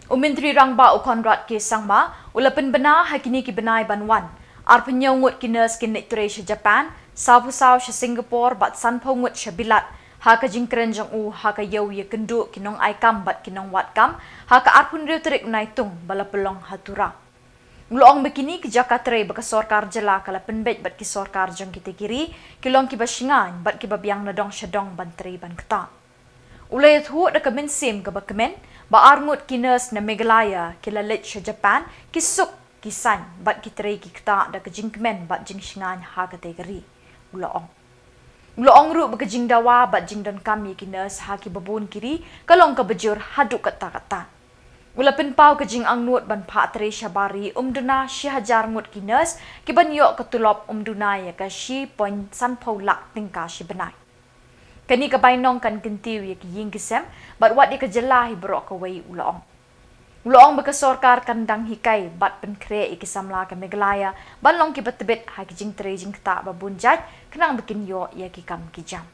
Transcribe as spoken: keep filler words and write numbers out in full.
U Myntri Rangbah u Conrad K Sangma u la pynbna ha kine ki bnai ban wan, arphew hynñiew ngut ki nurse kin leit trei sha Japan, sawphew saw sha Singapore bad sanphew ngut sha Bilat, ha ka jingkren jong u ha ka ïew ïakynduh ki nongaikam bad ki nongwad kam ha ka arphew hynriew tarik u Naitung ba la pynlong ha Tura. U la ong ba kine ki jaka trei ba ka sorkar jylla ka la pynbeit bad ki sorkar jong kitei ki ri ki long kiba shngaiñ bad kiba biang nadong shadong ban trei ban ktah. U la ïathuh da ka mynsiem kaba kmen ba arngut ki nurse na Meghalaya ki la leit sha Japan, ki suk ki saiñ bad ki trei ki ktah da ka jingkmen bad jingshngaiñ ha katei ka ri, u la ong. U la ong ruh ba ka jingdawa bad jingdonkam ïa ki nurse ha kiba bun ki ri ka long kaba jur haduh katta katta. U la pynpaw ka jingangnud ban phah trei shabar ri, ym duna shi hajar ngut ki nurse kiban ïoh ka tulop ym duna ïa ka shi point sanphew lak tyngka shi bnai. Kane ka bainong kan kyntiew ïa ki ïing ki sem bad wat ïa ka jylla hi baroh kawei, u la ong. U la ong ba ka sorkar kan dang hikai bad pynkhreh ïa ki samla ka Meghalaya ban long kiba tbit ha ki jingtrei jingktah ba bun jait khnang ba kin ïoh ïa ki kam ki jam.